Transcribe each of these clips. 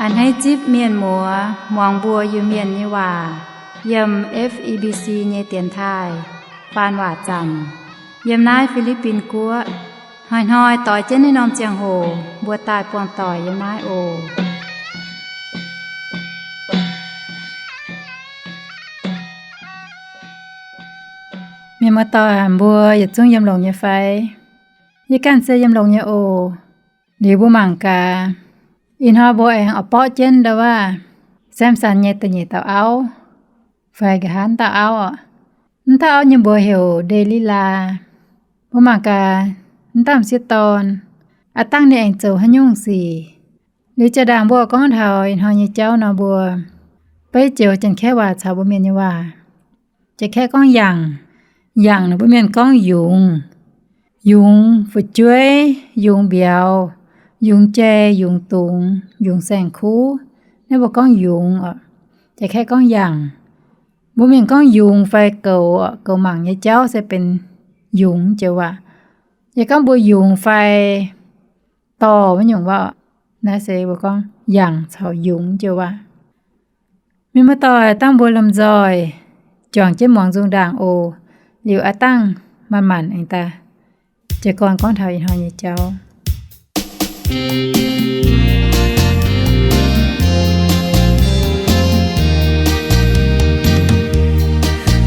A'hneiv zipv mienh muoz muangx mbuo Iu-Mienh nyei waac yiem F E B C nyei dienx taaih faan waac zanc yiem naaiv Fi^li^bin Guoqv. Hnoi-hnoi doix jienv naaiv norm ziangh hoc mbuo daaih buangh doic yiem naaiv oc. Mienh muoz-doic, mbuo yietc zungv yiem longx nyei fai? Yie ganh se yiem longx nyei oc. Liuz mbuo mangc gaax, ih hnoi mbuo aengx oix borqv jienv ndau wuov Samson nyei da'nyeic dauh auv, fai nqa'haav dauh auv oc. Wuov dauh auv nyei mbuox heuc Nde^li^laa. Mbuo mangc gaax, wuov dauh m'sieqv dorn, aav dangh ninh aengx zoux haaix nyungc sic. Liuz jaa-ndaangc mbuo gorngv taux ih hnoi nyei jauv nor, mbuo beiv joux Janx-Kaeqv waac caux mbuo Mienh nyei waac. Janx-Kaeqv gorngv yangc. Yangc naaic mbuo Mienh gorngv yungz. Yungz fu'jueiv, yungz mbiauz, yungz jai, yungz dungz, yungz saeng-kuv, naaiv mbuo gorngv yungz oc. Janx-Kaeqv gorngv yangc. Mbuo Mienh gorngv yungz fai goux, goux mangc nyei jauv se benx yungz joux waac. Yie gorngv mbuo yungz fai dorh wuov nyungc waac, naaiv se mbuo gorngv yangc caux yungz joux waac. Mienh muoz-doic, dangh mbuo lomh nzoih juangc jienv muangx nzung ndaangc oc. Liuz aav dangh manc-manc aengx daaih jiez gorn gorngv taux ih hnoi nyei jauv.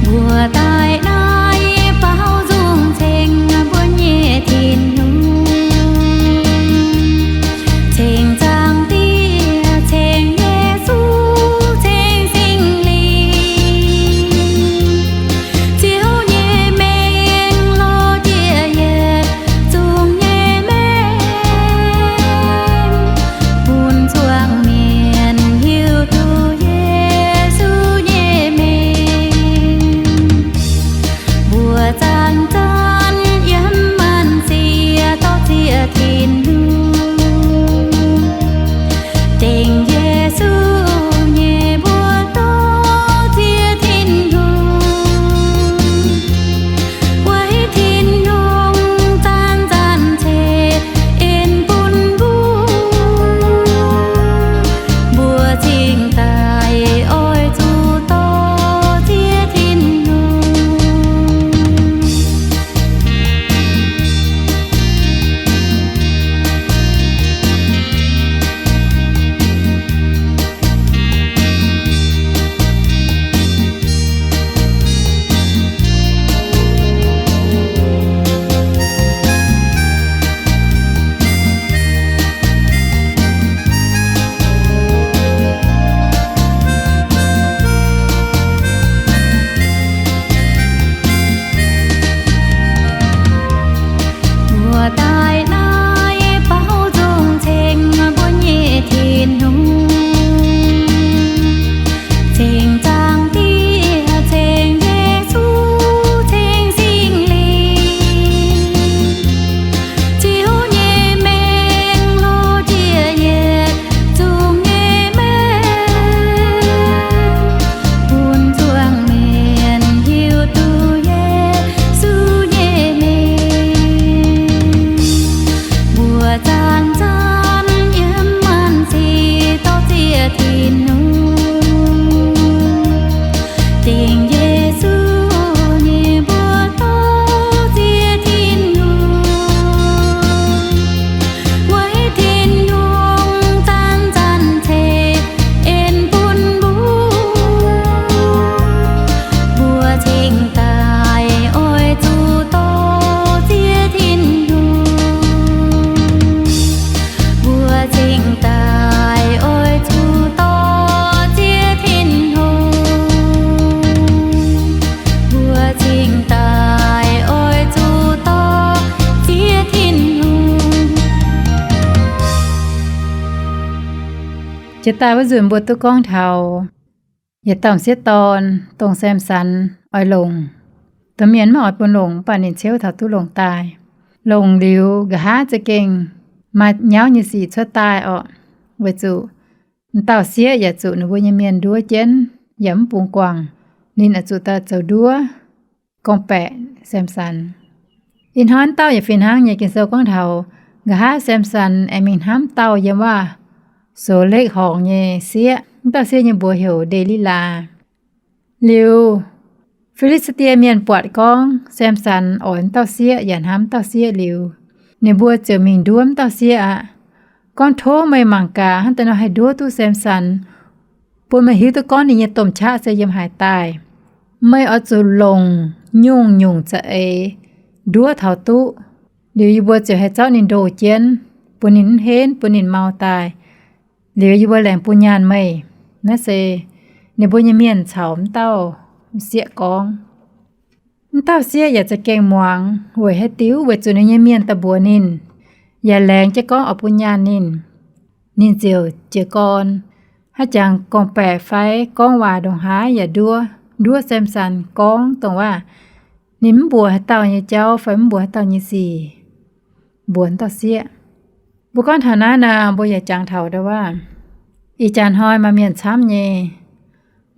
Mbuo daaih naaiv baaux nzung ceng mbuo nyei Tin-Hungh, ceng Zaangc Diex, ceng Yesu, ceng Singx Lingh. Ziouv nyei mengh lorz jiex yietc zungv nyei mengh, bun zuangx mienh hiuv duqv Yesu nyei mengh. Mbuo zanc-zanc yiem maanc siec dorh ziex Tin-Hungh. Dengh Yesu nyei mbuo dorh ziex Tin-Hungh. Weic Tin-Hungh zanc-zanc ceix en bun mbuo. Mbuo cingx daaih oix zuqc dorh ziex Tin-Hungh. Mbuo daaih naaiv baaux nzung ceng mbuo nyei Tin-Hungh, ceng Zaangc Diex, ceng Yesu, ceng Singx Lingh. Ziouv nyei mengh lorz jiex yietc zungv nyei mengh, bun zuangx mienh hiuv duqv Yesu nyei mengh. Mbuo zanc-zanc yiem maanc siec dorh ziex Tin-Hungh. Dingc Yesu nyei mbuo dorh ziex Tin-Hungh. Weic Tin-Hungh zanc-zanc ceix en bun mbuo. Mbuo cingx daaih oix zuqc dorh ziex Tin-Hungh. Mbuo cingx daaih oix zuqc dorh ziex Tin-Hungh. Mbuo cingx daaih oix zuqc dorh ziex Tin-Hungh. Jiex daaih wuov nzunc mbuo duqv gorngv taux yietc dauh m'sieqv dorn, dongh Samson, oix longc. Domh mienh maiv oix bun longc, mv baac ninh ciouv taux duqv longc daaih. Longc liuz, nqa'haav za'gengh maaih nyauv nyei sic cuotv daaih orqc. Weic zuqc m'dauh sieqv yaac zuqc ninh mbuo nyei mienh nduov jienv, yaac mv bungx guangc. Ninh oix zuqc daaih zoux nduov gorngv-baeqc Samson. Ih hnoi wuov dauh yaac fih hnangv nyei. Ging-Sou gorngv taux nqa'haav Samson aengx mingh hnamv dauh yiem wuov zoux lekv horngc nyei sieqv. Wuov dauh sieqv nyei mbuox heuc Nde^li^laa. Liuz Fi^li^saa^die Mienh buatc gorngv Samson oix wuov dauh sieqv yaac hnamv wuov dauh sieqv liuz, ninh mbuo ziouc mingh nduov wuov dauh sieqv aqv, gorngv, Tov meih mangc gaax hnangv deix nor haih nduov duqv Samson, bun meih hiuv duqv gorngv ninh nyei domh qaqv se yiem haaix daaih. Meih oix zuqc longc nyungc-nyungc za'eix nduov taux duqv. Liuz yie mbuo ziouc haih zorqv ninh ndoh jienv, bun ninh mv henv, bun ninh mau daaih. Liuz yie mbuo laengz bun nyaanh meih. Naaiv se ninh mbuo nyei mienh caux wuov dauh sieqv gorngv. Wuov dauh sieqv yaac za'gengh muangx weic haaix diuc, weic zuqc ninh nyei mienh daaih mbuox ninh, yaac laengz jienv gorngv oix bun nyaanh ninh. Ninh ziouc jiez gorn, haaix jangx gorngv-baeqc fai gorngv waac ndongc haaix yaac nduov, nduov Samson gorngv dongh waac ninh mv mbuox haaix dauh nyei jauv fai mv mbuox haaix dauh nyei sic mbuox wuov dauh sieqv. Mbuo gorngv taux naaiv nor, mbuo yaac jangx taux ndau waac, ih jaax hnoi maaih mienh camv nyei,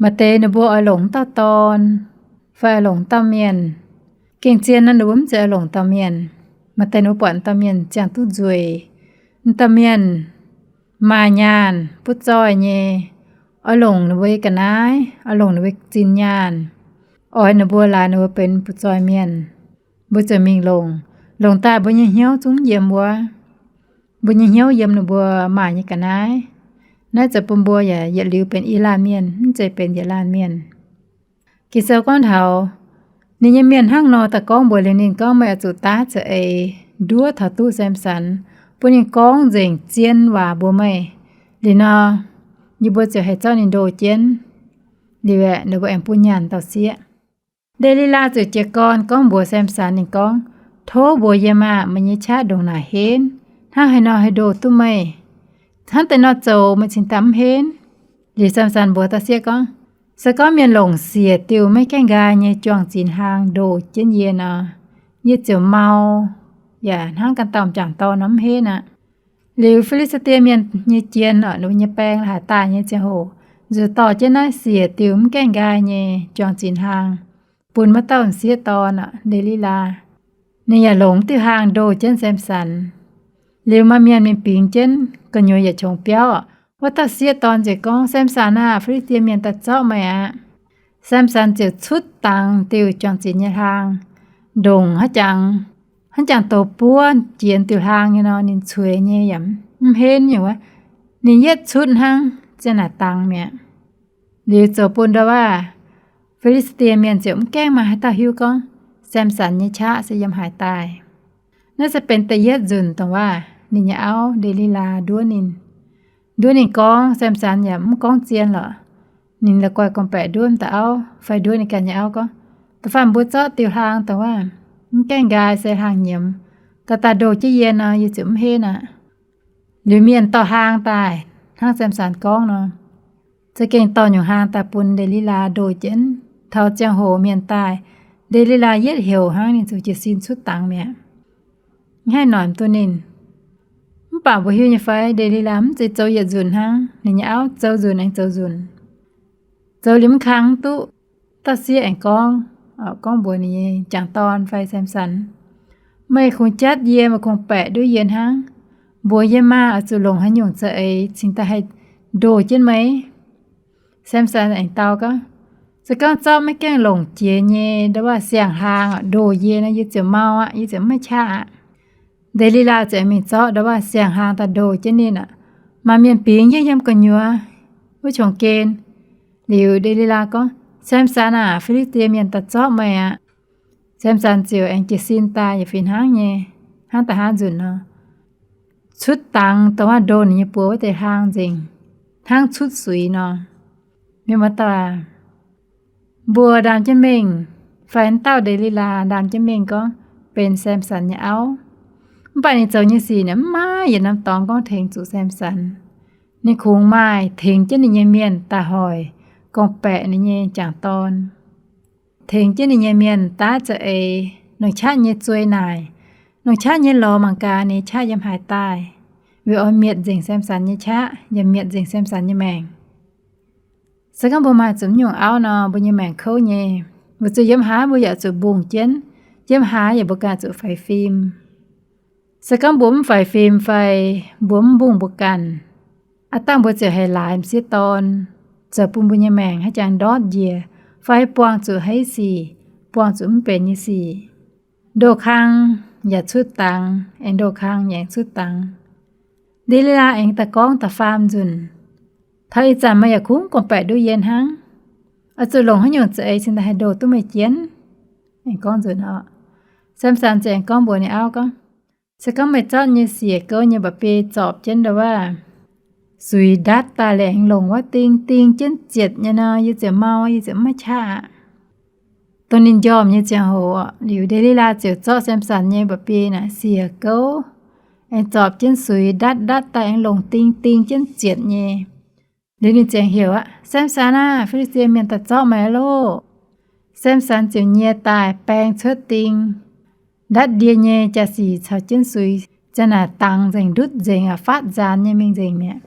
maaih deix ninh mbuo oix longc wuov dauh dorn fai oix longc wuov dauh mienh. Gengh zien nor ninh mbuo mv zeiz oix longc dauh mienh. Maaih deix ninh mbuo buatc wuov dauh mienh ziangh duqv nzueic, wuov dauh mienh maaih nyaanh butv zoih nyei, oix longc ninh mbuo nyei ga'naaiv, oix longc ninh mbuo zinh nyaanh, oix ninh mbuo laaix ninh mbuo benx butv zoih mienh. Mbuo ziouc mingh longc. Longc daaih mbuo nyei hnyouv zungv yiem wuov. Mbuo nyei hnyouv yiem ninh mbuo maaih nyei ga'naaiv. Naaiv zoux bun mbuo yaac yietc liuz benx i laanh mienh, mv zeiz benx yietc laanh mienh. Ging-Sou gorngv taux ninh nyei mienh hnangv nor daaih gorngv mbuox liuz ninh gorngv, Meih oix zuqc daav za'eix nduov taux duqv Samson, bun ninh gorngv nzengc zien waac mbuox meih. Liuz nor, yie mbuo ziouc haih zorqv ninh ndoh jienv. Liuz aeqv, ninh mbuo aengx bun nyaanh dauh sieqv. Nde^li^laa ziouc jiez gorn gorngv mbuox Samson, ninh gorngv, Tov mbuox yie maah! Meih nyei qaqv ndongc naaic henv, hnangv haaix nor haih ndoh duqv meih? Hnangv deix nor zoux meih cingx daaih mv henv? Liuz Samson mbuox dauh sieqv gorngv, Se gorngv mienh longc siec diuh maiv gaengh nqaai nyei juang-zinx hlaang ndoh jienv yie nor, yie ziouc mau, yaac hnangv ganh dauh m'jangc dorn nor mv henv aqv. Liuz Fi^li^saa^die Mienh nyei jien, ninh mbuo nyei baeng haaix daaih nyei ziangh hoc, nzuqc dorh jienv naaiv siec diuh mv gaengh nqaai nyei juang-zinx hlaang bun wuov dauh m'sieqv dorn, Nde^li^laa. Ninh yaac longc diuh hlaang ndoh jienv Samson. Liuz maaih mienh mingh bingx jienv gu'nyuoz yietc qongx biauv. Wuov dauh sieqv dorn ziouc gorngv, Samson aah! Fi^li^saa^die Mienh daaih zorqv meih aqv. Samson ziouc cutv dangx diuh juang-zinx nyei hlaang, ndongc hnangv jangx, hnangv jangx douz buov jiex diuh hlaang nyei nor, ninh cueix nyei yaac mv henv nyei wuov. Ninh yietv cutv hnangv ziang naaic dangx mi'aqv. Liuz zoux bun ndau waac Fi^li^saa^die Mienh ziouc mv gaengh maaih haaix dauh hiuv gorngv Samson nyei qaqv se yiem haaix daaih. Naaiv se benx da'yietv nzunc dongh waac ninh nyei auv Nde^li^laa nduov ninh, nduov ninh gorngv, Samson yaac mv gorngv zien lorqc. Ninh la'guaih gorngv-baeqc nduov dauh auv fai nduov ninh ganh nyei auv gorngv, Da'faanh mbuo zorqv diuh hlaang dongh waac mv gaengh nqaai se hlaang nyiemz, daaih daaih ndoh jienv yie nor, yie ziouc mv henv aqv. Liuz mienh dorh hlaang daaih hnangv Samson gorngv nor, za'gengh dorh nyungc hlaang daaih bun Nde^li^laa ndoh jienv. Taux ziangh hoc mienh daaih, Nde^li^laa yietv heuc hnangv ninh ziouc jiez sin cutv dangx mi'aqv. Mv haih noic duqv ninh. Mv baac mbuo hiuv nyei fai, Nde^li^laa mv zeiz zoux yietc nzunc hnangv, ninh nyei auv zoux nzunc aengx zoux nzunc. Zoux liuz mv kang duqv, dauh sieqv aengx gorngv, gorngv mbuox ninh nyei m'jangc dorn fai Samson, Meih kungx jatv yie, meih kungx baeqc nduov yie hnangv. Mbuox yie maah! Oix zuqc longc haaix nyungc za'eix cingx daaih haih ndoh jienv meih? Samson aengx dau gorngv, Se gorngv zorqv maiv gaengh longc jiex nyei ndau waac siang-hlaang ndoh yie nor, yie ziouc mau aqv, yie ziouc mv maaih qaqv aqv. Nde^li^laa ziouc mingh zorqv ndau waac siang-hlaang daaih ndoh jienv ninh aqv. Maaih mienh bingx jienv yiem gu'nyuoz wuov qongx gen. Liuz Nde^li^laa gorngv, Samson aah! Fi^li^saa^die Mienh daaih zorqv meih aqv. Samson ziouc aengx jiez sin daaih yaac fih hnangv nyei, hnangv da'haav nzunc nor, cutv dangx dongh waac ndoh ninh nyei buoz wuov deix hlaang nzengc, hnangv cutv suix nor. Mienh muoz-doic aac, mbuo ndaam jienv mengh, fai wuov dauh Nde^li^laa ndaam jienv mengh gorngv benx Samson nyei auv. Mv baac ninh zoux nyei sic naaic mv maaih yietc norm dorngx gorngv tengx zuqc Samson. Ninh kungx maaih tengx jienv ninh nyei mienh daaih hoic gorngv-baeqc ninh nyei m'jangc dorn, tengx jienv ninh nyei mienh daav za'eix, longc qaqv nyei zuei naaic, longc qaqv nyei lorz mangc gaax ninh nyei qaqv yiem haaix daaih, weic oix mietc nzengc Samson nyei qaqv, yaac mietc nzengc Samson nyei maengc. Se gorngv mbuo maaih zuqc mv nyungc auv nor, mbuo nyei maengc kouv nyei. Weic zuqc yiem haaix mbuo yaac zuqc mbungh jienv, yiem haaix yaac mbuo ganh zuqc faix fim. Se gorngv mbuo mv faix fim fai mbuo mv mbungh mbuo ganh, Aav dangh mbuo ziouc haih laaix m'sieqv dorn zoux bun mbuo nyei maengc haiz jangx ndortv njiec, fai buangh zuqc hei sic, buangh zuqc mv benx nyei sic. Ndoh kang yaac cuotv dangx, aengx ndoh kang yaac aengx cuotv dangx. Nde^li^laa aengx daaih gorngv da'faam nzunc, taux ih zanc meih yaac kungx gorngv-baeqc nduov yie hnangv. Oix zuqc longc haaix nyungc za'eix cingx daaih haih ndoh duqv meih jienv? Aengx gorngv nzunc oc. Samx^san ziouc aengx gorngv mbuox ninh auv gorngv, Se gorngv meih zorqv nyei siec gouv nyei mba'biei zorpc jienv ndo wuov suix ndatv daaih liuz aengx longc wuov ding ding jienv zietc nyei nor, yie ziouc mau, yie ziouc mv maaih qaqv aqv. Dongh ninh njormh nyei ziangh hoc, liuz Nde^li^laa ziouc zorqv Samx^san nyei mba'biei naaic siec gouv, aengx zorpc jienv suix ndatv ndatv daaih aengx longc ding ding jienv zietc nyei. Liuz ninh ziouc heuc aqv, Samx^san aah! Fi^li^saa^die Mienh daaih zorqv meih loh! Samx^san ziouc nyie daaih baeng cuotv ding ndatv ndie nyei jaa-sic caux jienv suix, ziang naaic dangx nzengc, ndutv nzengc, aa, faatv nzaanx nyei mingh nzengc mi'aqv.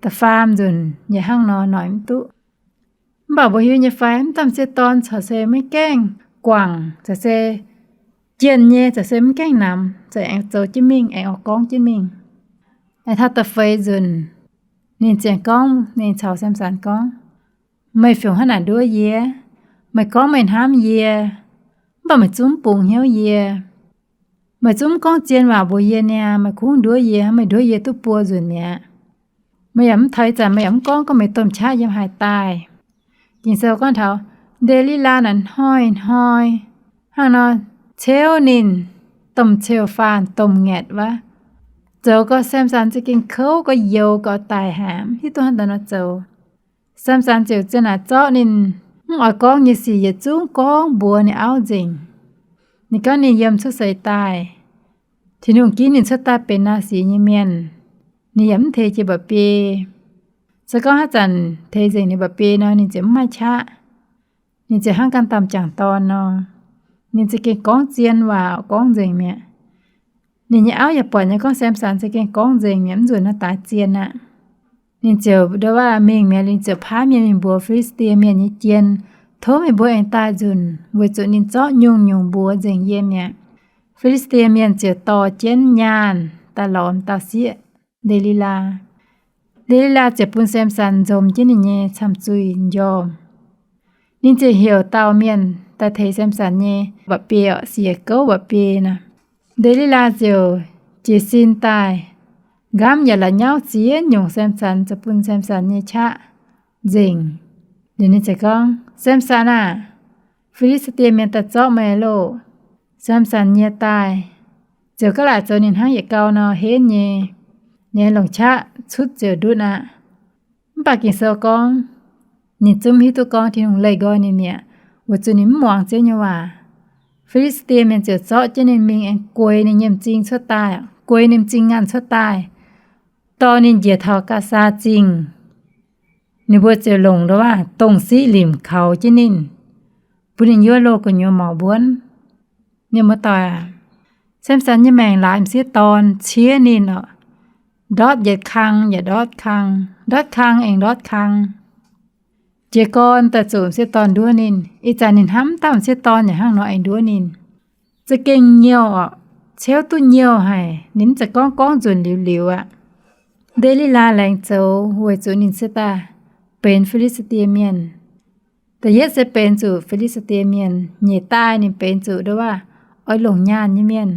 Da'faam nzunc yaac hnangv nor, noic mv duqv. Mv baac mbuo hiuv nyei fai, mv dauh m'sieqv dorn corc se maiv gaengh guangc, corc se jienh nyei, corc se mv gaengh namx, corc aengx zoux jienv mingh, aengx oix gorngv jienv mingh. Aengx taux da'feix nzunc, ninh ziouc gorngv, ninh caux Samx^san gorngv, Meih fiungc hnangv naaic nduov yie? Meih gorngv meih hnamv yie, mv baac meih zungv mv bungx hnyouv yie. Meih zungv mv gorngv zien waac mbuox yie niaa. Meih kungx nduov yie, meih nduov yie duqv buo nzunc mi'aqv. Meih yaac mv, taux ih zanc meih yaac mv gorngv gorngv meih domh qaqv yiem haaix daaih. Ging-Sou gorngv taux Nde^li^laa naaic hnoi-hnoi hnangv nor ceuv ninh, domh ceu-faanh, domh ngaetc wuov, zoux gau Samx^san za'gengh kouv gau, youx gau daic haic, mv hiuv duqv hnangv haaix nor zoux. Samx^san ziouc ziang naaic zorqv ninh mv oix gorngv nyei sic yietc zungv gorngv mbuox ninh auv nzengc. Ninh gorngv ninh yiem cuotv seix daaih, Tin-Hungh ginv ninh cuotv daaih benx Naa^si nyei mienh. Ninh yaac mv teix jiex mba'biei. Se gorngv haaix zanc teix nzengc ninh mba'biei nor, ninh ziouc mv maaih qaqv. Ninh ziouc hnangv ganh dauh m'jangc dorn nor. Ninh za'gengh gorngv zien waac, gorngv nzengc mi'aqv. Ninh nyei auv yaac buatc nyei gorngv Samx^san za'gengh gorngv nzengc mi'aqv, mv nzunc naaiv daaix zien aqv. Ninh ziouc ndo wuov mingh mi'aqv, ninh ziouc paaiv mienh mingh mbuox Fi^li^saa^die Mienh nyei jien, tov meih mbuo aengx daaih nzunc, weic zuqc ninh zorqv nyungc-nyungc mbuox nzengc yie mi'aqv. Fi^li^saa^die Mienh ziouc dorh jienv nyaanh daaih lorz dauh sieqv, Nde^li^laa. Nde^li^laa ziouc bun Samx^san nzom jienv ninh nyei camh zuih m'njormh. Ninh ziouc heuc dauh mienh daaih teix Samx^san nyei mba'biei, siec gouv mba'biei nor. Nde^li^laa ziouc jiez sin daaih, nqamv yaac la'nyauv ziex nyungc Samx^san, ziouc bun Samx^san nyei qaqv nzengc. Liuz ninh ziouc gorngv, Samx^san aah! Fi^li^saa^die Mienh daaih zorqv meih loh! Samx^san nyie daaih, ziouc ga'laaic zoux ninh hnangv yietc gau nor henv nyei. Ninh longc qaqv cutv ziouc ndutv aqv. Mv baac Ging-Sou gorngv, ninh zungv hiuv duqv gorngv Tin-Hungh leih nqoi ninh mi'aqv, weic zuqc ninh mv muangx Ziouv nyei waac. Fi^li^saa^die Mienh ziouc zorqv jienv ninh mingh aengx gueix ninh nyei m'zing cuotv daaih, gueix ninh m'zing nganh cuotv daaih, dorh ninh njiec taux Gaasaa Zingh. Ninh mbuo ziouc longc ndo wuov dongh siqv limc kaux jienv ninh, bun ninh yuov loh gu'nyuoz maux mbuonv. Mienh muoz-doic aac, Samx^san nyei maengc laaix m'sieqv dorn ciev ninh oc. Ndortv yietc kang yaac ndortv kang, ndortv kang aengx ndortv kang. Jiez gorn daaih zuqc m'sieqv dorn nduov ninh. Ih zanc ninh hnamv dauh m'sieqv dorn yaac hnangv nor aengx nduov ninh. Za'gengh nyouh oc, ceuv duqv nyouh haic, ninh mv zeiz gorngv gorngv nzunc liuz liuz aqv. Nde^li^laa laengz zoux weic zuqc ninh se daaih benx Fi^li^saa^die Mienh. Da'yietv se benx zuqc Fi^li^saa^die Mienh, nyeic daaih ninh benx zuqc ndo wuov oix longc nyaanh nyei mienh.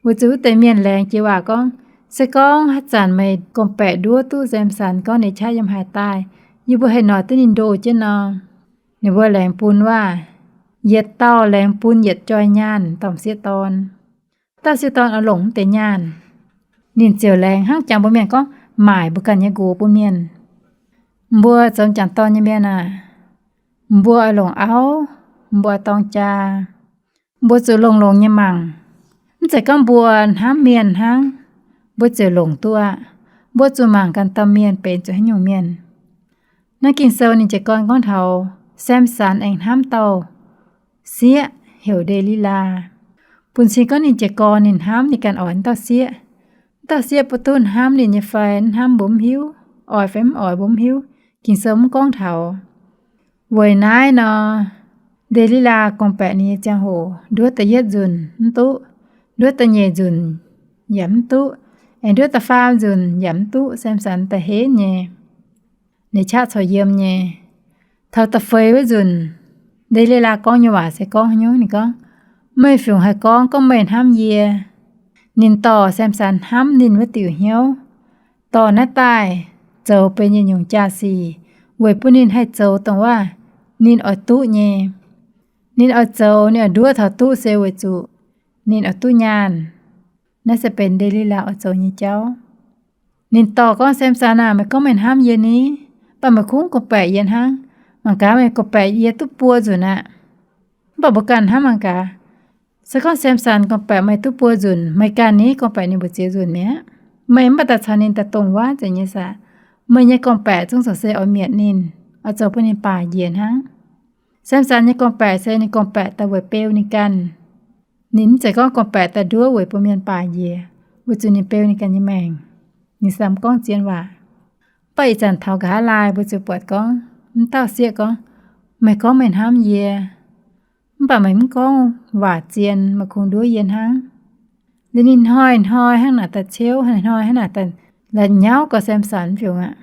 Weic zuqc wuov deix mienh laengz jiex waac gorngv, se gorngv haaix zanc meih gorngv-baeqc nduov duqv Samx^san gorngv ninh qaqv yiem haaix daaih, yie mbuo haih noic duqv ninh ndoh jienv nor. Ninh mbuo laengz bun wuov, yietc dauh laengz bun yietc joih nyaanh dauh m'sieqv dorn. Dauh m'sieqv dorn oix longc wuov deix nyaanh, ninh ziouc laengz hnangv jangx mbuo mienh gorngv maaic mbuo ganh nyei nqox bun mienh. Mbuo zoux m'jangc dorn nyei mienh aah, mbuo oix longc auv, mbuo oix dorng jaa, mbuo zuqc longx-longx nyei mangc. Mv zeiz gorngv mbuo hnamv mienh hnangv, mbuo ziouc longc duqv aqv. Mbuo zuqc mangc ganh dauh mienh benx zuqc haaix nyungc mienh. Naaiv Ging-Sou ninh jiez gorn gorngv taux Samx^san aengx hnamv dauh sieqv heuc Nde^li^laa. Bun cing gorngv ninh jiez gorn ninh hnamv ninh ganh oix wuov dauh sieqv. Wuov dauh sieqv bun duqv hnamv ninh nyei fai mv hnamv mbuo mv hiuv, oix fai mv oix mbuo mv hiuv, Ging-Sou mv gorngv taux. Weic naaiv nor, Nde^li^laa gorngv-baeqc ninh nyei ziangh hoc nduov da'yietv nzunc mv duqv, nduov da'nyeic nzunc yaac mv duqv, Aengx nduov da'faam nzunc yaac mv duqv, Samson da'henv nyei, ninh qaqv corc yiem nyei. Taux da'feix wuov nzunc, Nde^li^laa gorngv nyei waac se gorngv haaix nyungc? Ninh gorngv, Meih fiungc haih gorngv, gorngv meih hnamv yie. Ninh dorh Samson hnamv ninh wuov diuc hnyouv, dorh naaiv daaih zoux benx yietc nyungc jaa-sic weic bun ninh haih zoux dongh waac ninh oix duqv nyei. Ninh oix zoux, ninh oix nduov taux duqv se weic zuqc ninh oix duqv nyaanh. Naaiv se benx Nde^li^laa oix zoux nyei jauv. Ninh dorh gorngv, Samson aah, meih gorngv meih hnamv yie ni, mv baac meih kungx gorngv-baeqc yie hnangv. Mangc gaax, meih gorngv-baeqc yie duqv buo nzunc aqv. Mv baac mbuo ganh hnamv mangc gaax, se gorngv Samson gorngv-baeqc meih duqv buo nzunc, meih ganh ni gorngv-baeqc ninh mbu'ziex nzunc mi'aqv? Meih mv baac daaih caux ninh daaih dongh waac nzengc nyei saah? Meih nyei gorngv-baeqc zungv zoux se oix mietc ninh, oix zoux bun ninh baac njiec hnangv. Samson nyei gorngv-baeqc se ninh gorngv-baeqc daaih weic beu ninh ganh. Ninh mv zeiz gorngv gorngv-baeqc daaih nduov weic bun mienh baac njiec, weic zuqc ninh beu ninh ganh nyei maengc. Ninh samx gorngv zien waac. Mv baac ih zanc taux nqa'haav laai mbuo ziouc buatc gorngv, mv dauh sieqv gorngv, Meih gorngv meih hnamv yie, mv baac meih mv gorngv waac zien, meih kungx nduov yie hnangv. Liuz ninh hnoi-hnoi hnangv naaic daaih ciouv, hnoi-hnoi hnangv naaic daaih la'nyauv gau Samson fiungc aqv.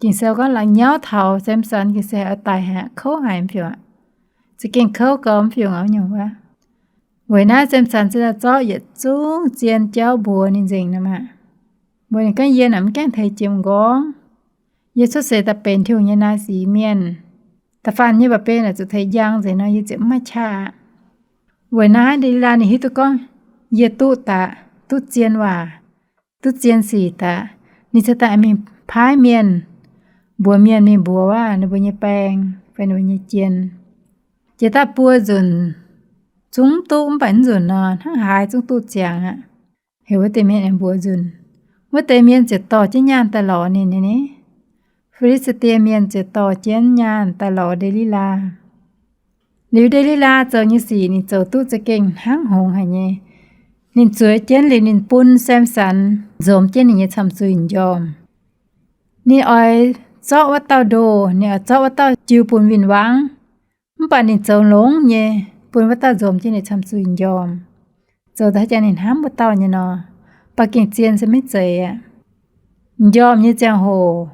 Ging-Sou gorngv la'nyauv taux Samson gengh se oix daic haic, kouv haic mv fiungc aqv. Za'gengh kouv gau mv fiungc aqv nyungc wuov. Weic naaiv Samson se daaih zorqv yietc zungv zien jauv mbuox ninh nzengc nor maah. Mbuox ninh gorngv, Yie naaic mv gaengh teix jiem nqorngv. Yie cuotv seix daaih benx Tin-Hungh nyei naa six mienh. Da'faanh nyei mba'biei naaic zuqc teix njang nzengc nor, yie ziouc mv maaih qaqv aqv. Weic naaiv Nde^li^laa ninh hiuv duqv gorngv, yie duqv daaih, duqv zien waac, duqv zien sic daaih, ninh ziouc daaih mingh paaiv mienh, mbuox mienh mingh mbuox waac ninh mbuo nyei baeng fai ninh mbuo nyei jien. Jiex daaih buo nzunc zungv duqv, mv baac naaiv nzunc nor hnangv haaix zungv duqv ziangx aqv. Heuc wuov deix mienh aengx mbuox nzunc. Wuov deix mienh ziouc dorh jienv nyaanh daaih lorz ninh nyei ni. Fi^li^saa^die Mienh ziouc dorh jienv nyaanh daaih lorz Nde^li^laa. Liuz Nde^li^laa zoux nyei sic ninh zoux duqv za'gengh hnangv hngongx haic nyei. Ninh zueiz jienv liuz ninh bun Samson nzomz jienv ninh nyei camh zuih m'njormh. Ninh oix zorqv wuov dauh ndoh, ninh oix zorqv wuov dauh jiu bun win-wangv. Mv baac ninh zoux longx nyei, bun wuov dauh nzomz jienv ninh camv zuih m'njormh, zoux daaih haaix jangx ninh hnamv wuov dauh nyei nor. Ba'gengh zien se maiv zeiz aqv. M'njormh nyei ziangh hoc,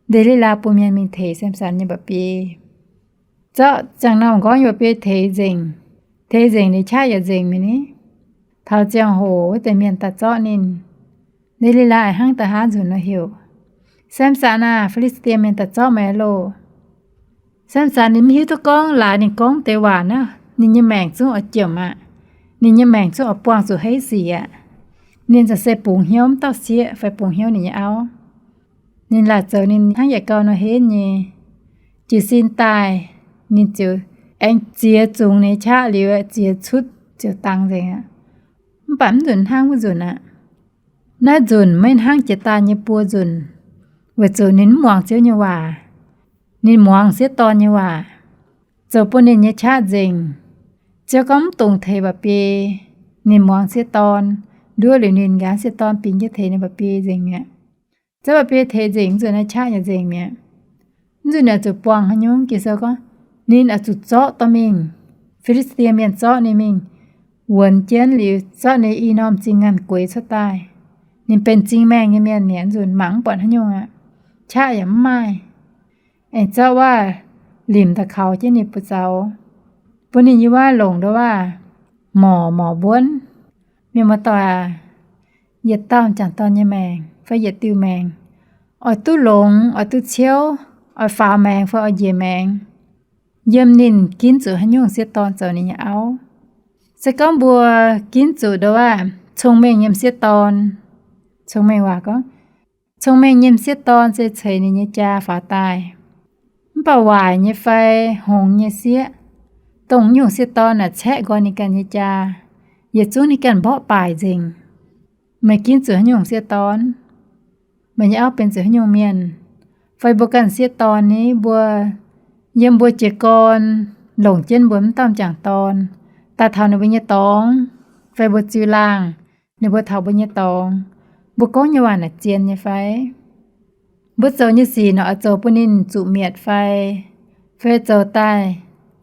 Nde^li^laa bun mienh mingh teix Samson nyei mba'biei. Zorqv ziangh norm m'nqorngv nyei mba'biei teix nzengc. Teix nzengc liuz qaqv yaac nzengc mi'aqv ni. Taux ziangh hoc wuov deix mienh daaih zorqv ninh. Nde^li^laa a'hnangv da'haav nzunc nor heuc, Samson aah, Fi^li^saa^die Mienh daaih zorqv meih loh. Samson ninh maiv hiuv duqv gorngv laaix ninh gorngv deix waac naaiv ninh nyei maengc zungv oix jiemc aqv. Ninh nyei maengc zungv oix buangh zuqc heiv sic aqv. Ninh za'gengh se bungx hnyouv mv dauh sieqv fai bungx hnyouv ninh nyei auv. Ninh laaic zoux ninh hnangv yaac gau nor henv nyei. Jiez sin daaih, ninh ziouc aengx ziex zungx ninh qaqv liuz, ziex cutv ziouc dangx nzengc aqv. Mv baac mv nzunc hnangv wuov nzunc aqv. Naaiv nzunc maiv hnangv jiex daaih nyei buo nzunc, weic zuqc ninh mv muangx Ziouv nyei waac. Ninh muangx m'sieqv dorn nyei waac, zoux bun ninh nyei qaqv nzengc. Ziouv gorngv mv dungx teix mba'biei, ninh muangx m'sieqv dorn, nduov liuz ninh nqa'haav m'sieqv dorn bingx jienv teix ninh mba'biei nzengc mi'aqv. Ziouv mba'biei teix nzengc nzunc naaiv qaqv yaac nzengc mi'aqv. Mv nzunc ninh oix zuqc buangh haaix nyungc? Ging-Sou gorngv ninh oix zuqc zorqv dorh mingh. Fi^li^saa^die Mienh zorqv ninh mingh wuonx jienv liuz, zorqv ninh i norm zingh ngaanh gueix cuotv daaih. Ninh benx zingh maengh nyei mienh mi'aqv, nzunc mangc mv buatc haaix nyungc aqv. Qaqv yaac mv maaih. Aengx zorqv waac-limc daaih kaux jienv ninh buoz zaux, bun ninh yiem waac-longc ndo waac morc morc mbuonv. Mienh muoz-doic aac, yietc dauh m'jangc dorn nyei maengc fai yietc diuh maengc, oix duqv longx, oix duqv ciouv, oix faaux maengx fai oix njiec maengx, yiem ninh ginv zuqc haaix nyungc sieqv dorn zoux ninh nyei auv. Se gorngv mbuo ginv zuqc ndo waac cong-mengh nyei m'sieqv dorn, cong-mengh waac gorngv, cong-mengh nyei m'sieqv dorn se ceix ninh nyei jaa faaux daaih. Mv baac waaic nyei fai hngongx nyei sieqv, dongh nyungc sieqv dorn naaic caeqv nqoi ninh ganh nyei jaa, yietc zungv ninh ganh mborqv baaic nzengc. Meih ginv zuqc haaix nyungc sieqv dorn? Meih nyei auv benx zuqc haaix nyungc mienh? Fai mbuo ganh sieqv dorn ni, mbuo yiem mbuo jiez gorn longc jienv mbuo mv dauh m'jangc dorn, daaih taux ninh mbuo nyei dorngx, fai mbuo ziux laangh, ninh mbuo taux mbuo nyei dorngx, mbuo gorngv nyei waac naaic zien nyei fai? Mbuo zoux nyei sic naaic oix zoux bun ninh zuqc mietc fai? Fai zoux daaih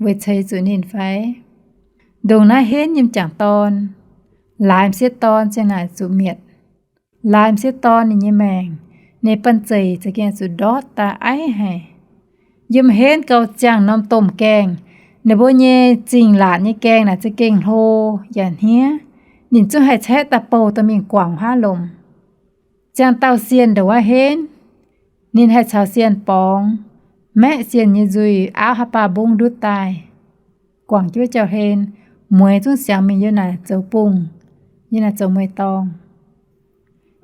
weic ceix zuqc ninh fai? Ndongc naaiv henv nyei m'jangc dorn, laaix m'sieqv dorn ziang naaic zuqc mietc. laaix m'sieqv dorn ninh nyei maengc, ninh banh zeic za'gengh zuqc ndortv daaih aiv haic. Yiem henv gau ziangh norm domh gaengh, ninh mbuo nyei zingh laatc nyei gaengh naaic za'gengh hlo yaac hniev. Ninh zungv haih caeqv daaih bouh dorh mingh guangc haav lomc. Ziangh dauh sienh ndongc wuov henv, ninh haih caux sienh borngz, maeqv sienh nyei nzuih, aapv haaix baac mbungv ndutv daaih, guangc jienv wuov jauv-hlen, mueiz zungv siangx mingh yiem naaic zoux bungh, yiem naaic zoux mueiz-dorngh.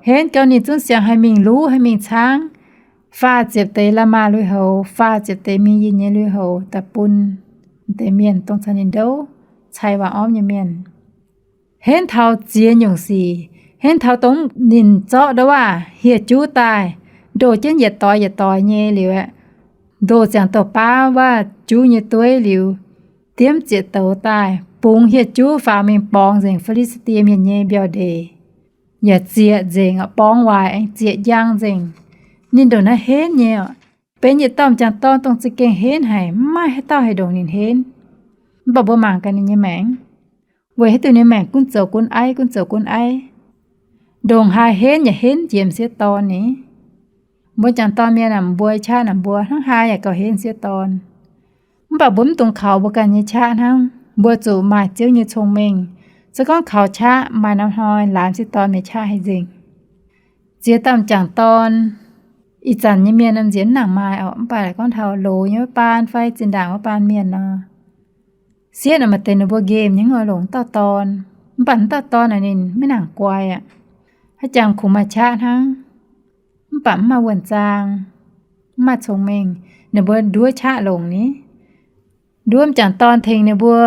Henv gau ninh zungv siangx haih mingh luv, haih mingh caangv, faah ziepc deix la'maah lui-houx, faah ziepc deix mingh yinh nyei lui-houx daaih bun deix mienh dongh caux ninh ndouv cai waac ormv nyei mienh. Henv taux ziex nyungc sic, henv taux dongh ninh zorqv ndau waac hieh juv daaih, ndoh jienv yietc doix yietc doix nyei liuz aeqv, ndoh ziangx douc baav waac juv nyei dueiv liuz, diemv zieqc douz daaih, bungx hieh juv faaux mingh borngz nzengc Fi^li^saa^die Mienh nyei mbiauh ndeic, yaac zieqc nzengc, borngz waaic aengx zieqc njang nzengc. Ninh ndongc naaiv henv nyei oc. Benx yietc dauh m'jangc dorn dongh za'gengh henv haic, mv maaih haaix dauh haih ndongc ninh henv. Mv baac mbuo mangc gaax ninh nyei maengc, weic haaix diuc ninh maengc gunv zoux gunv aiv, gunv zoux gunv aiv, ndongc haaix henv yaac henv jiex m'sieqv dorn ni. Mbuo m'jangc dorn mienh naaic, mbuo qaqv naaic mbuo hnangv haaix yaac gauh henv m'sieqv dorn. Mv baac mbuo mv dungx kaux mbuo ganh nyei qaqv hnangv. Mbuo zuqc maaih Ziouv nyei cong-mengh. Se gorngv kaux qaqv maaih norm hnoi laaix m'sieqv dorn nyei qaqv haih nzengc. Ziex dauh m'jangc dorn, ih zanc nyei mienh nzienx mv nangc maaih oc, mv baac gorngv taux loz nyei wuov baan fai zinh ndaangc wuov baan mienh nor, sieqv naaic maaih deix ninh mbuo nqemh nyei oix longc wuov dauh dorn. Mv baac wuov dauh dorn naaic ninh maiv nangc guai aqv. Haaix jangx kungx maaih qaqv hnangv, mv baac mv maaih wuonh zaang, mv maaih cong-mengh. Ninh mbuo nduov qaqv longc ni. Nduov m'jangc dorn tengx ninh mbuo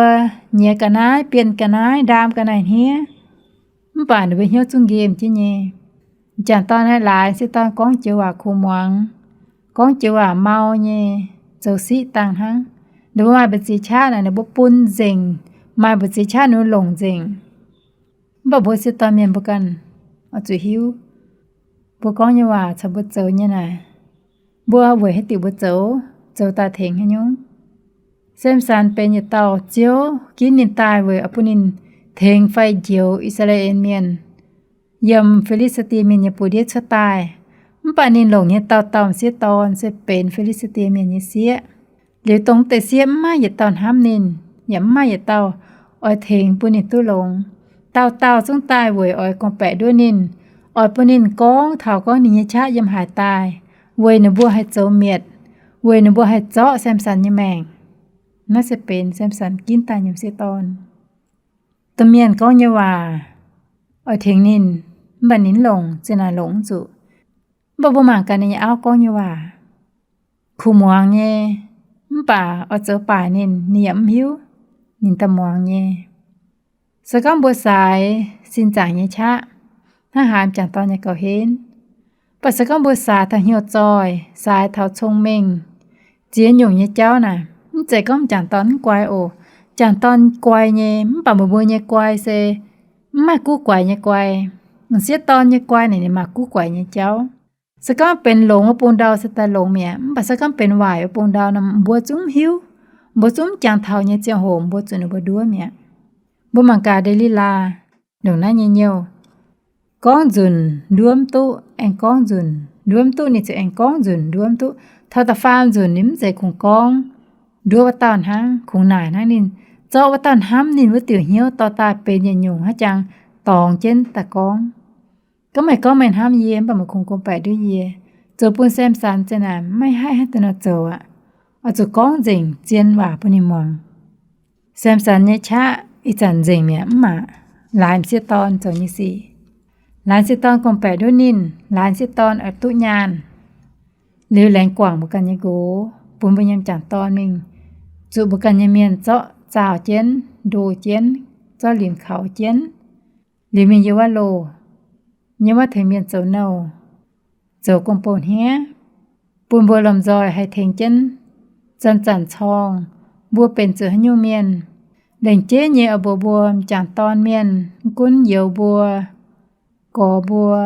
nyiex ga'naaiv, bienh ga'naaiv, ndaam ga'naaiv hniev. Mv baac ninh mbuo hnyouv zungv nqemh jienv nyei. M'jangc dorn naaiv laaix m'sieqv dorn gorngv joux waac kuv muangx, gorngv joux waac mau nyei, zoux siqv dangh hnangv. Ninh mbuo maaih mbu'ziex qaqv naaic ninh mbuo bun nzengc, maaih mbu'ziex qaqv ninh mbuo longc nzengc. Mv baac mbuo m'sieqv dorn mienh mbuo ganh oix zuqc hiuv, mbuo gorngv nyei waac caux mbuo zoux nyei naaic, mbuo weic haaix diuc mbuo zoux, zoux daaih tengx haaix nyungc. Sem^san benx yietc dauh Ziouv ginv ninh daaih weic oix bun ninh tengx fai njoux I^saa^laa^en Mienh yiem Fi^li^saa^die Mienh nyei buoz-ndiev cuotv daaih. Mv baac ninh longc nyei dauh dauh m'sieqv dorn se benx Fi^li^saa^die Mienh nyei sieqv. Liuz dongh deix sieqv mv maaih yietc dauh hnamv ninh, yaac mv maaih yietc dauh oix tengx bun ninh duqv longx. Dauh dauh zungv daaih weic oix gorngv-baeqc nduov ninh, oix bun ninh gorngv taux gorngv ninh nyei qaqv yiem haaix daaih, weic ninh mbuo haih zoux mietc, weic ninh mbuo haih zorqv Sem^san nyei maengc. Naaiv se benx Sem^san ginv daaih nyei m'sieqv dorn. Domh mienh gorngv nyei waac oix tengx ninh, mv baac ninh mv longc, zinh naaic longc mv zuqc. Mv baac mbuo mangc gaax ninh nyei auv gorngv nyei waac, kuv muangx nyei, mv baac oix zoux baaic ninh, ninh yaac mv hiuv, ninh daaih muangx nyei. Se gorngv mbuo saaix sin zaangc nyei qaqv, hnangv haaix m'jangc dorn nyei gauh henv. Mv baac se gorngv mbuo saaix taux hnyouv zoih, saaix taux cong-mengh, ziex nyungc nyei jauv naaic, mv zeiz gorngv m'jangc dorn mv guai oc. M'jangc dorn guai nyei, mv baac mbuo mbuo nyei guai se mv maaih guv guaix nyei guai. M'sieqv dorn nyei guai naaic ninh maaih guv guaix nyei jauv. Se gorngv benx longx wuov bung ndau se daaih longx mi'aqv. Mv baac se gorngv benx waaic wuov bung ndau nor mbuo zungv mv hiuv. Mbuo zungv mv jangx taux nyei ziangh hoc mbuo zuqc ninh mbuo nduov mi'aqv. Mbuo mangc gaax Nde^li^laa ndongc naaiv nyei nyouh. Gorngv nzunc nduov mv duqv, aengx gorngv nzunc nduov mv duqv, ninh ziouc aengx gorngv nzunc nduov mv duqv. Taux da'faam nzunc ninh mv zeiz kungx gorngv nduov wuov dauh hnangv, kungx naaic hnangv. Ninh zorqv wuov dauh hnamv ninh wuov diuc hnyouv dorh daaih benx yietc nyungc haaix jangx dorngx jienv daaih gorngv. Gorngv meih gorngv meih hnamv yie, mv baac meih kungx gorngv-baeqc nduov yie, zoux bun Sem^san za'naaic maiv haih haaix deix nor zoux aqv. Oix zuqc gorngv nzengc zien waac bun ninh muangx. Sem^san nyei qaqv ih zanc nzengc mi'aqv, mv baac laaix m'sieqv dorn zoux nyei sic. Laaix m'sieqv dorn gorngv-baeqc nduov ninh, laaix m'sieqv dorn oix duqv nyaanh. Liuz laengz guangc mbuo ganh nyei nqox, bun mbuo nyei m'jangc dorn mingh zuqc mbuo ganh nyei mienh zorqv zaauh jienv, ndoh jienv, zorqv limc kaux jienv. Liuz mingh yiem wuov loh, yiem wuov tengx mienh zoux nouh, zoux gong-bou hniev, bun mbuo lomh nzoih haih tengx jienv zanc-zanc corng mbuo benx zuqc haaix nyungc mienh. Lengc jeiv nyei oix mbuox mbuo m'jangc dorn mienh, mv gunv youz mbuo, gorx mbuo,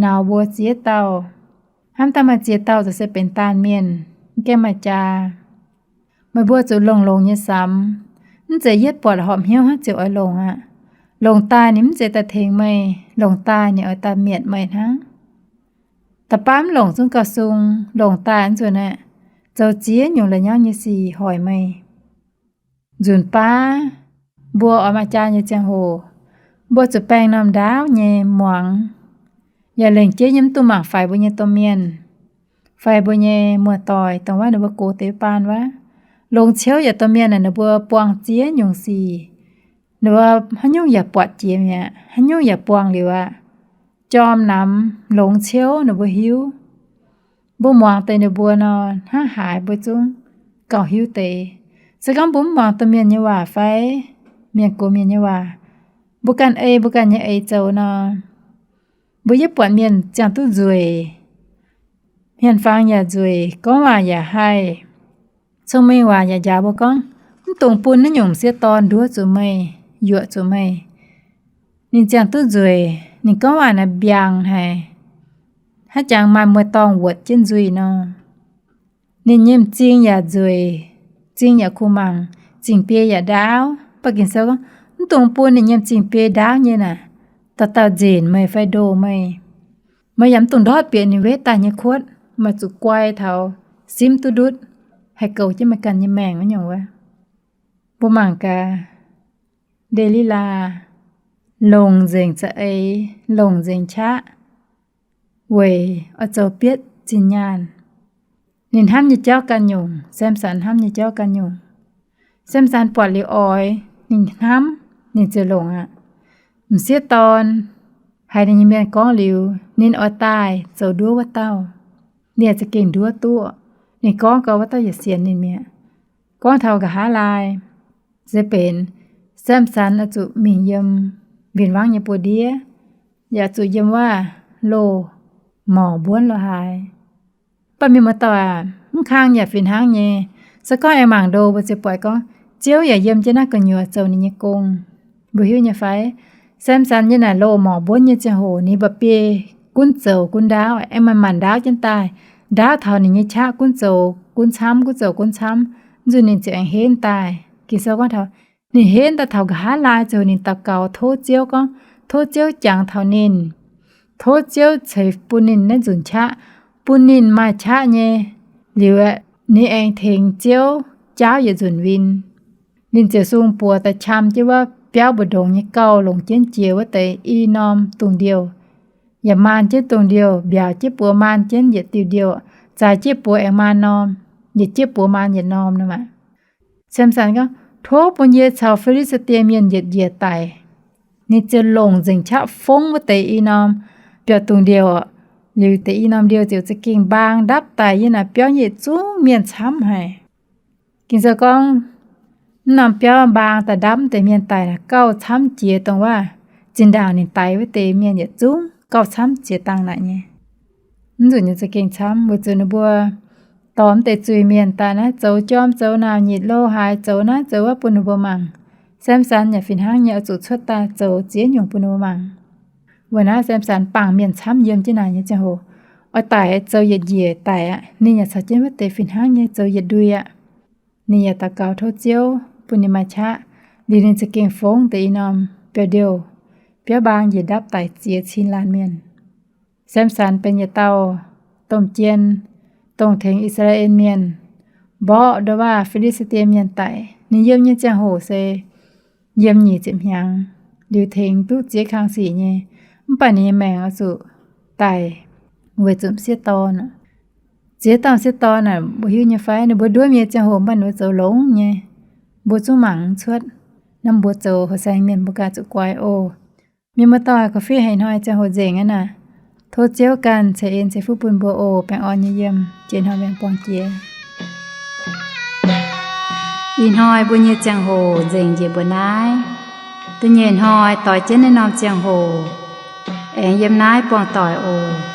nauz mbuo ziex dauh, hnamv daaih maaih ziex dauh zoux se benx daanh mienh, mv gaengh maaih jaa. Meih mbuo zuqc longx-longx nyei samx. Mv zeiz yietv buatc horpc hnyouv hnangv ziouc oix longc aqv. Longc daaih ninh mv zeiz daaih tengx meih, longc daaih ninh oix daaih mietc meih hnangv. Da'faanh mv longc zungv gauh sung, longc daaih nzunc aeqv, zoux ziex nyungc la'nyauv nyei sic hoic meih. Nzunc baav mbuo oix maaih jaa nyei ziangh hoc, mbuo zuqc baeng norm ndaauv nyei muangx, yaac lengc jeiv nyei mv dungx mangc faix mbuo nyei domh mienh, faix mbuo nyei muoz-doic, dongh wuov ninh mbuo gox deix baan wuov. Longx ciouv yaac domh mienh aeqv, ninh mbuo buangh ziex nyungc sic. Ninh mbuo haaix nyungc yaac buatc jiex mi'aqv, haaix nyungc yaac buangh liuz aqv. Jorm namx longx ciouv ninh mbuo hiuv. Mbuo muangx deix ninh mbuo nor, hnangv haaix mbuo zungv gauh hiuv deix. Se gorngv mbuo mv muangx domh mienh nyei waac fai mienh gox mienh nyei waac, mbuo ganh ei mbuo ganh nyei eix zoux nor, mbuo yaac buatc mienh ziangh duqv nzueic, hmien-fangx yaac nzueic, gorngv waac yaac haih, cong-mengh waac yaac njaaux mbuo gorngv, mv dungx bun naaiv nyungc m'sieqv dorn nduov zuqc meih, yuoqc zuqc meih. Ninh ziangh duqv nzueic, ninh gorngv waac naaic mbiaangc haic, hnangv jangx maaih mueiz-dorngh wuotc jienv nzuih nor. Ninh nyei m'zing yaac nzueic, m'zing yaac kuh mangc, zingh biei yaac ndaauv. Mv baac Ging-Sou gorngv, mv dungx bun ninh nyei m'zing biei ndaauv nyei naaic, dauh dauh nzenc meih fai ndoh meih. Meih yaac mv dungx ndortv bieqc ninh wetv daaih nyei kuotv, meih zuqc guai taux simv duqv ndutv, haih goux jienv meih ganh nyei maengc wuov nyungc wuov. Mbuo mangc gaax, Nde^li^laa longc nzengc za'eix, longc nzengc qaqv weic oix zoux bietv zinh nyaanh. Ninh hnamv nyei jauv ganh nyungc, Samson hnamv nyei jauv ganh nyungc. Samson buatc liuz oix, ninh hnamv, ninh ziouc longc aqv. M'sieqv dorn haiz ninh nyei mienh gorngv liuz, ninh oix daaih zoux nduov wuov dauh. Ninh yaac za'gengh nduov duqv. Ninh gorngv gau wuov dauh yaac sienx ninh mi'aqv. Gorngv taux nqa'haav laai se benx Samson oix zuqc mingh yiem win-wangv nyei buoz-ndiev, yaac zuqc yiem wuov loz-morc mbuonv lo haaix. Mv baac mienh muoz-doic aac, mv kang yaac fih hnangv nyei. Se gorngv aengx mangc ndo mbuo ziouc buatc gorngv Ziouv yaac yiem jienv naaiv gu'nyuoz zoux ninh nyei gong. Mbuo hiuv nyei fai? Samson nyei naaic loz-morc mbuonv nyei ziangh hoc ninh mba'biei gunv zoux gunv ndaauv, aengx manc-manc ndaauv jienv daaih, ndaauv taux ninh nyei qaqv gunv zoux gunv camv, gunv zoux gunv camv, nzunc ninh ziouc aengx henv daaih. Ging-Sou gorngv taux ninh henv daaih taux nqa'haav laai ziouc ninh daux gaux tov Ziouv gorngv, tov Ziouv jangx taux ninh, tov Ziouv ceix bun ninh naaiv nzunc qaqv, bun ninh maaih qaqv nyei. Liuz aeqv, ninh aengx tengx Ziouv jaauv yietc nzunc win. Ninh ziouc sung buoz daaih qam jienv wuov biauv mbu'ndongx nyei gauh longc jienv jiex wuov deix i norm dungh ndiouh, yaac maan jienv dungh ndiouh, mbiaauc jienv buoz maan jienv yietc diuh ndiouh, zaaix jienv buoz aengx maan norm, yietc jienv buoz maan yietc norm nor maah. Samson gorngv, tov bun yie caux Fi^li^saa^die Mienh yietc njiec daic. Ninh ziouc longc nzengc qaqv fongv wuov deix i norm biauv dungh ndiouh, liuz deix i norm ndiouh ziouc za'gengh mbaang ndapv daic. Yiem naaic biauv yietc zungv mienh camv haic. Ging-Sou gorngv, mv norm biauv mbaang daaih ndapv deix mienh daic naaic gauh camv jiex dongh wuov zinh ndaangc ninh daix wuov deix mienh yietc zungv gauh camv jiex dangh naaic nyei. Mv nzunc nyei za'gengh camv weic zuqc ninh mbuo dorh mv deix zuiz-mienh daaih naaiv zoux jorm zoux naauc nyitc lo haaix zoux naaiv zoux wuov bun ninh mbuo mangc. Samson yaac fih hnangv nyei oix zuqc cuotv daaih zoux ziex nyungc bun ninh mbuo mangc. Weic naaiv Samson bangc mienh camv yiem jienv naaic nyei ziangh hoc, oix daic zoux yietc njiec daic aqv. Ninh yaac caux jienv wuov deix fih hnangv nyei zoux yietc ndui aqv. Ninh yaac daux gaux tov Ziouv bun ninh maaih qaqv. Liuz ninh za'gengh fongv deix i norm biauv ndiouh, biauv mbaang njiec ndapv daic ziex cin laanh mienh. Samson benx yietc dauh domh jien, dongh tengx I^saa^laa^en Mienh mborqv nduov waac Fi^li^saa^die Mienh daic. Ninh yiem nyei ziangh hoc se yiem nyic ziepc hnyangx, liuz tengx duqv ziex kang sic nyei. Mv baac ninh nyei maengc oix zuqc daic weic zuqc m'sieqv dorn. Ziex dauh m'sieqv dorn naaic mbuo hiuv nyei fai? Ninh mbuo nduov mienh nyei ziangh hoc mv baac ninh mbuo zoux longx nyei, mbuo zungv mangc mv cuotv. Naaiv mbuo zoux hoh saeng mienh mbuo ganh zuqc guai oc. Mienh muoz-doic, korv-fiqv haic hnoi ziangh hoc nzengc aqv naaic. Tov Ziouv ganh ceix en ceix fuqv bun mbuo oc. Baengh orn nyei yiem, jiex hnoi mbuo aengx buangh jiex. Ih hnoi mbuo nyei ziangh hoc nzengc njiec mbuo naaiv. Da'nyeic hnoi doix jienv naaiv norm ziangh hoc aengx yiem naaiv buangh doic oc.